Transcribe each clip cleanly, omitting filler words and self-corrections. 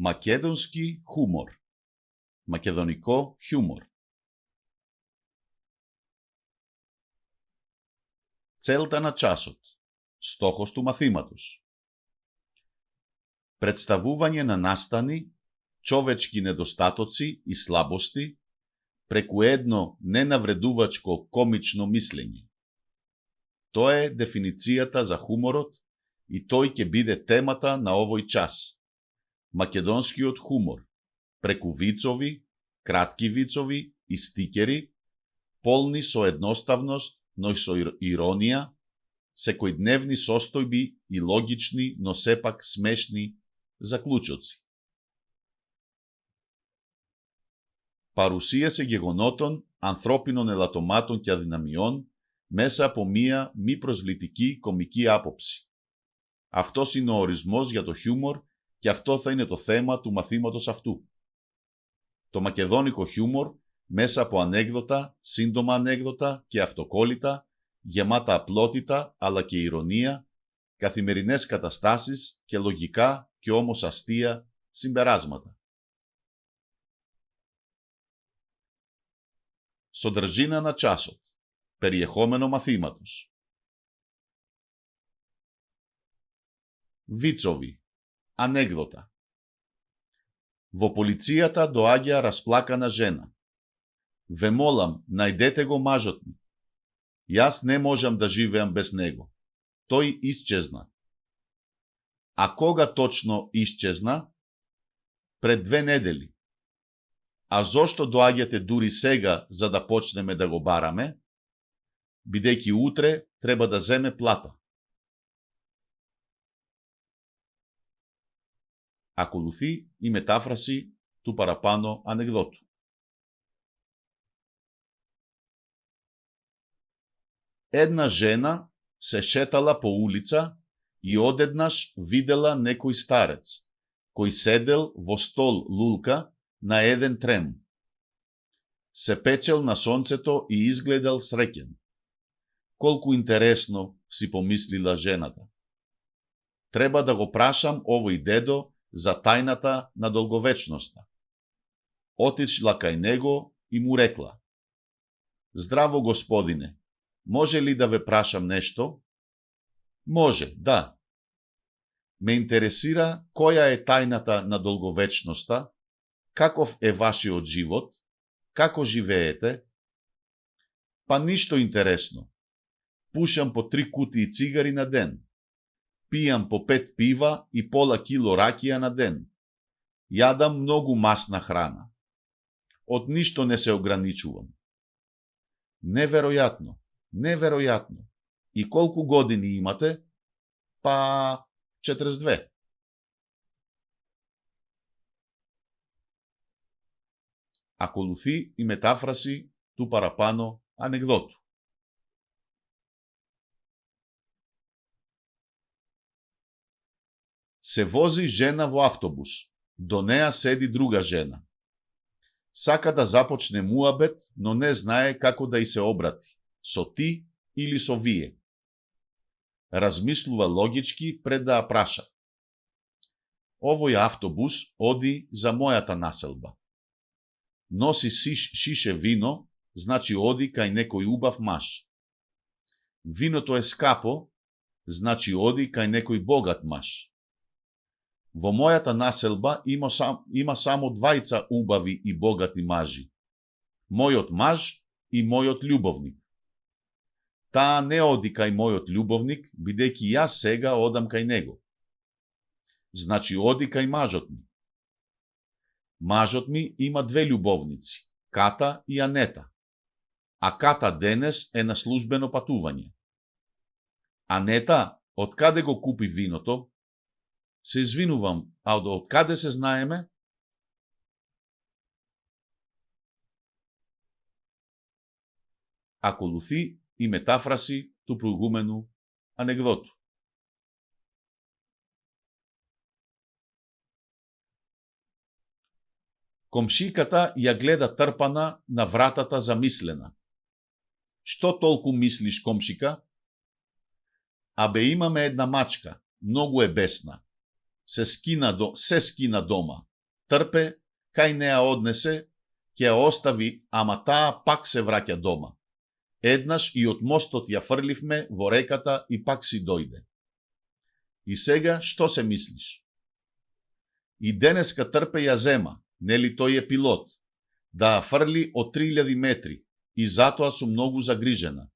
Македонски хумор. Македонικό χιούμορ. Целта на часот. Стохос του мαθήματος. Представување на настани, човечки недостатоци и слабости, преку едно ненавредувачко комично мислење. Тоа е дефиницијата за хуморот и тој ќе биде темата на овој час. Македонскиот хумор, преку вицови, кратки вицови и стикери, полни со едноставност, но и со иронија, секојдневни состојби и логични, но сепак смешни заклучоци. Παρουσίασε γεγονότων ανθρώπινων ελαττωμάτων και αδυναμιών μέσα από μία μη προσβλητική κομική άποψη. Αυτός είναι ο ορισμός για το χιούμορ και αυτό θα είναι το θέμα του μαθήματος αυτού. Το μακεδόνικο χιούμορ μέσα από ανέκδοτα, σύντομα ανέκδοτα και αυτοκόλλητα, γεμάτα απλότητα αλλά και ηρωνία, καθημερινές καταστάσεις και λογικά και όμως αστεία συμπεράσματα. Содржина на часот. Περιεχόμενο μαθήματος. Вицови. Анекдота. Во полицијата доаѓа расплакана жена. Ве молам, најдете го мажот ми. Јас не можам да живеам без него. Тој исчезна. А кога точно исчезна? Пред 2 недели. А зошто доаѓате дури сега за да почнеме да го бараме? Бидејќи утре треба да земе плата. Ακολουθεί η μετάφραση του παραπάνω ανεκδότου. Една жена се шетала по улица и одеднаш видела некој старец, кој седел во стол лулка на еден трем. Се печел на сонцето и изгледал среќен. Колку интересно, си помислила жената. Треба да го прашам овој дедо за тајната на долговечноста. Отишла кај него и му рекла: Здраво, господине, може ли да ве прашам нешто? Може, да. Ме интересира која е тајната на долговечноста, каков е вашиот живот, како живеете? Па ништо интересно. Пушам по 3 кутии цигари на ден. Пијам по 5 пива и пола кило ракија на ден. Јадам многу масна храна. Од ништо не се ограничувам. Неверојатно, неверојатно. И колку години имате? Па 42. Ακολουθεί η μετάφραση του παραπάνω ανεκδότου. Се вози жена во автобус. До неа седи друга жена. Сака да започне муабет, но не знае како да й се обрати. Со ти или со вие. Размислува логички пред да ја праша. Овој автобус оди за мојата населба. Носи шише вино, значи оди кај некој убав маж. Виното е скапо, значи оди кај некој богат маж. Во мојата населба има само 2 убави и богати мажи. Мојот маж и мојот љубовник. Таа не оди кај мојот љубовник, бидејќи јас сега одам кај него. Значи оди кај мажот ми. Мажот ми има 2 љубовници, Ката и Анета. А Ката денес е на службено патување. Анета, од каде го купи виното? Се извинувам, а од каде се знаеме? Ακολουθεί η μετάφραση του προηγούμενου ανεκδότου. Комшиката ја гледа трпана на вратата замислена. Што толку мислиш, комшика? Абе, имаме една мачка, многу е бесна. Се скина дома. Τρπε καί νέα όδνεσε και αόσταβη αματά πάκ σε βράκια ντόμα. Ένας ιωτμόστο διαφέρλιφμε βορέκατα υπάκ συντόιδε. Η σέγα što se misliš? I deneska trpe jazema, ne li to je pilot, da frli o 3000 metri i zato su mnogo zagrižena.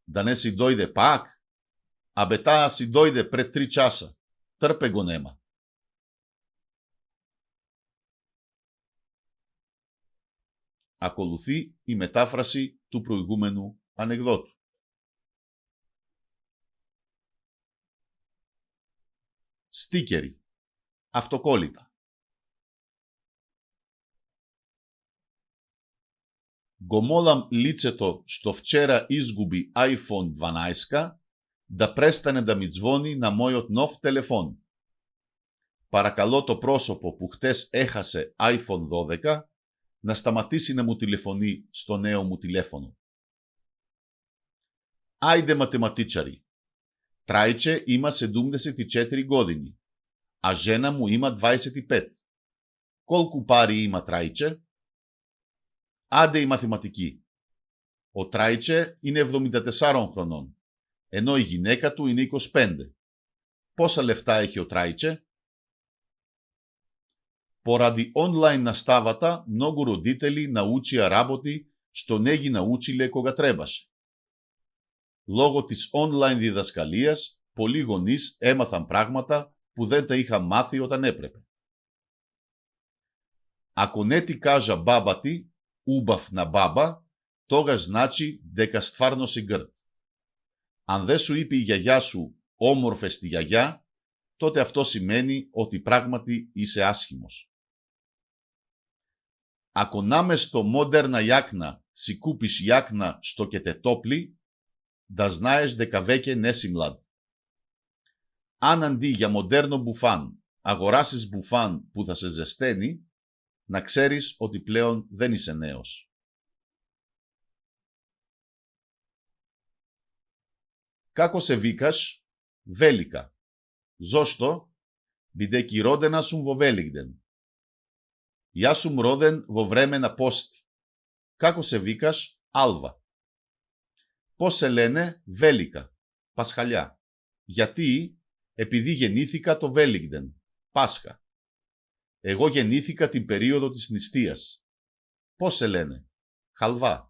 Da ne si dojde pak, a beta si dojde pred 3 časa, trpe go nema. Ακολουθεί η μετάφραση του προηγούμενου ανεκδότου. Στίκερι. Αυτοκόλλητα. Gomolam liceto što včera izgubi iPhone 12, da prestane da mi dzvoni na moj nov telefon. Παρακαλώ το πρόσωπο που χτες έχασε iPhone 12 να σταματήσει να μου τηλεφωνεί στο νέο μου τηλέφωνο. Άιντε ματεματίτσαρι. Τράιτσε има 74 години, а жена му има 25. Колко пари има Тράιτσε? Άντε η μαθηματική. Ο Τράιτσε είναι 74 χρονών, ενώ η γυναίκα του είναι 25. Πόσα λεφτά έχει ο Τράιτσε? Поради онлайн наставата много родители научија работи што не ги научиле кога требаше. Λόγω της online διδασκαλίας, πολλοί γονείς έμαθαν πράγματα που δεν τα είχαν μάθει όταν έπρεπε. Ако не ти кажа баба ти, убав на баба, тогаш значи дека стварно си грд. Αν δεν σου είπε η γιαγιά σου όμορφε στη γιαγιά, τότε αυτό σημαίνει ότι πράγματι είσαι άσχημος. Ако наместо модерна јакна си купиш јакна што ќе те топли, да знаеш дека веќе не си млад. Αν αντί για μοντέρνο μπουφάν αγοράσεις μπουφάν που θα σε ζεσταίνει, να ξέρεις ότι πλέον δεν είσαι νέος. Kako se vikaš? Velika. Zašto? Бидејќи родена сум во Великден. Јас сум роден во време на пости. Како се викаш? Алва. Πώς σε λένε? Βέλικα. Πασχαλιά. Γιατί? Επειδή γεννήθηκα το Βέλιγντεν. Πάσχα. Εγώ γεννήθηκα την περίοδο της νηστείας. Πώς σε λένε? Χαλβά.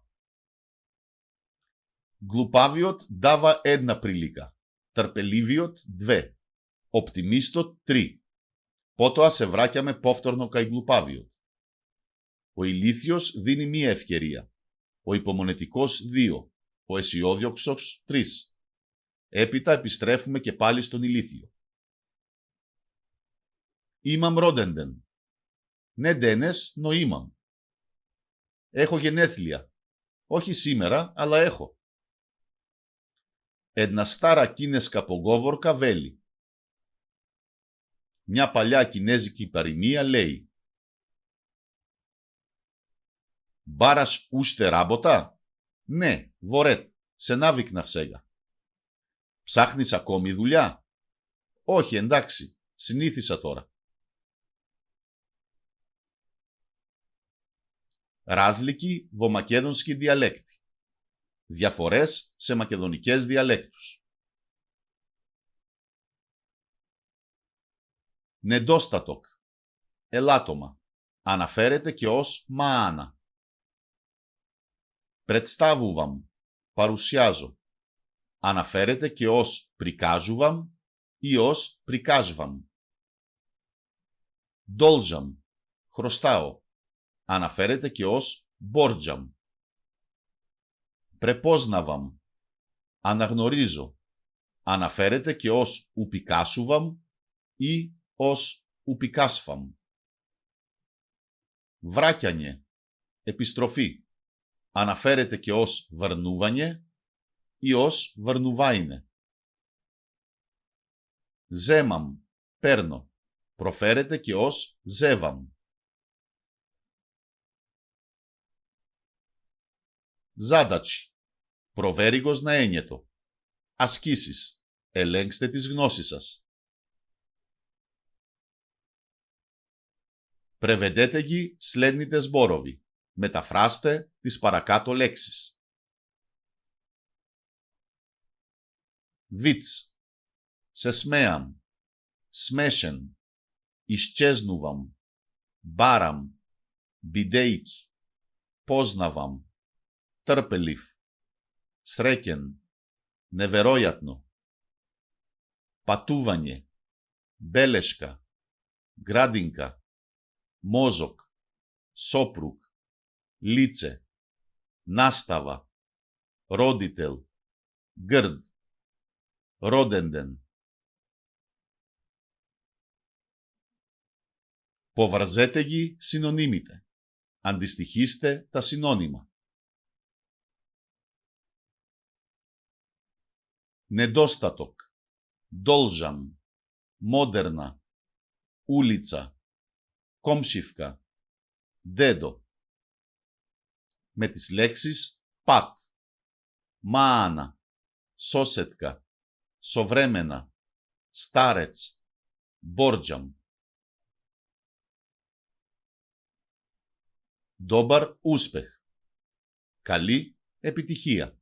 Глупавиот дава една прилика. Трпеливиот 2. Оптимистот 3. Потоа се враќаме повторно кај глупавиот. Ο ηλίθιος δίνει μία ευκαιρία. Ο υπομονετικός 2. Ο αισιόδοξος 3. Έπειτα επιστρέφουμε και πάλι στον ηλίθιο. Imam rodenden. Ναι ντένες, νο imam. Έχω γενέθλια. Όχι σήμερα, αλλά έχω. Една стара κίνεσκα поговорка βέλει. Μια παλιά κινέζικη παροιμία λέει «Μπάρας ούστε ράботα?» «Ναι, βορέτ, σε ναύικνα всега». «Ψάχνεις ακόμη δουλειά?» «Όχι, εντάξει, συνήθισα τώρα». Ράζλικοι во μακεδονσκι διαλέκτη. Διαφορές σε μακεδονικές διαλέκτους. Νεντόστατοκ. Ελάττωμα. Αναφέρεται και ως μαάνα. Πρετστάβουβαμ. Παρουσιάζω. Αναφέρεται και ως πρικάζουβαμ ή ως πρικάζβαμ. Ντόλζαμ. Χρωστάω. Αναφέρεται και ως μπόρτζαμ. Πρεπόσναβαμ. Αναγνωρίζω. Αναφέρεται και ως ουπικάσουβαμ ή ως ουπικάσφαμ. Βράκιανιε. Επιστροφή. Αναφέρεται και ως βαρνούβανιε ή ως βαρνουβάινε. Ζέμαμ. Παίρνω. Προφέρεται και ως ζέβαμ. Ζάντατσι. Προβέριγος να ένιετο. Ασκήσεις. Ελέγξτε τις γνώσεις σας. Πρεβεντέτε ги следните зборови. Μεταφράστε τις παρακάτω λέξεις. Виц. Се смеям. Смешен. Изчезнувам. Барам. Бидейки. Познавам. Търпелив. Среќен. Неверојатно. Патување. Белешка. Градинка. Мозок. Сопруг. Лице. Настава. Родител. Грд. Роденден. Поврзете ги синонимите. Αντιστοιχίστε τα συνώνυμα. Недостаток. Должан. Модерна. Улица. Комшивка. Дедо. Με τις λέξεις πατ, μάνα, σόσετκα, σοβρέμενα, στάρετς, μπόρτζαμ. Добър успех. Καλή επιτυχία.